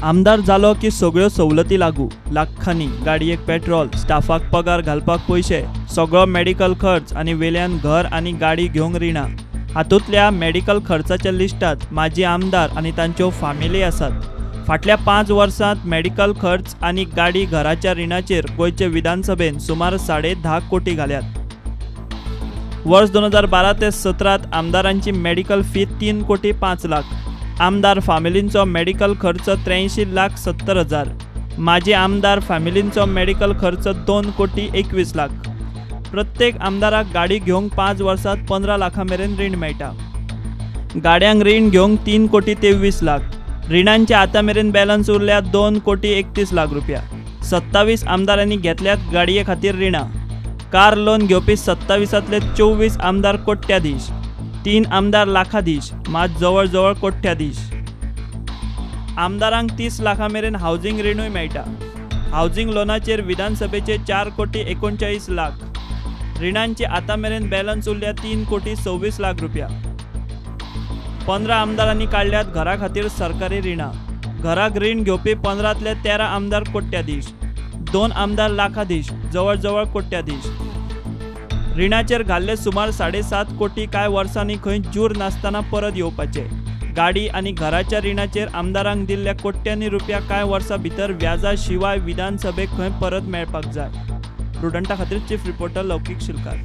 आमदार जालो की सगळ्यो सवलती लागू, लाखांनी गाडयेक पेट्रोल, स्टाफाक पगार घालपाक पयशे, सगळो मेडिकल खर्च आनी वेल्यान घर आनी गाडी घेवंक रिणां. हातूंतल्या मेडिकल खर्चाच्या लिस्टांत माजी आमदार आनी तांच्यो फामिली आसात. फाटल्या 5 वर्सांत मेडिकल खर्च आनी गाडी घराच्या रिणाचेर गोंयचे विधानसभेन सुमार 10.5 कोटी घाल्यात. वर्स 2012 ते 17 आमदारांची मेडिकल फी 3 कोटी 5 लाख, आमदार फामिलींचो मेडिकल खर्च 83,70,000, माजी आमदार फामिलींचो मेडिकल खर्च 2 कोटी 21 लाख. प्रत्येक आमदाराक गाडी घेवंक 5 वर्सांत 15 लाखां मेरेन रीण मेळटा. गाड्यांक रीण घेवंक 3 कोटी 23 लाख. रिणांचे आतां मेरेन बॅलन्स उरल्या 2 कोटी 31 लाख रुपया. 27 आमदारांनी घेतल्यात गाडये खातीर रिणां. कार लोन घेवपी 27तले 24 आमदार कोट्याधीश, 3 आमदार लाखाधीश, मात जवळ जवळ कोट्याधीश. आमदारांक 30 लाखां मेरेन हावजींग रिणूय मेळटा. हावजींग लोनाचेर विधानसभेचे 4 कोटी 39 लाख. रिणांची आतां मेरेन बॅलन्स उरल्या 3 कोटी 26 लाख रुपया. 15 आमदारांनी काडल्यात घरा खातीर सरकारी रिणां. घराक रीण घेवपी 15तले 13 आमदार कोट्याधीश, 2 आमदार लाखाधीश, जवळ जवळ कोट्याधीश. रिणाचेर घाल्ले सुमार 7.5 कोटी कांय वर्सांनी खंय जूर नासतना परत येवपाचे. गाडी आनी घराच्या रिणाचेर आमदारांक दिल्ल्या कोट्यांनी रुपया कांय वर्सां भितर व्याजा शिवाय विधानसभेक खंय परत मेळपाक जाय. प्रुडंटा खातीर चीफ रिपोर्टर लौकीक शिलकार.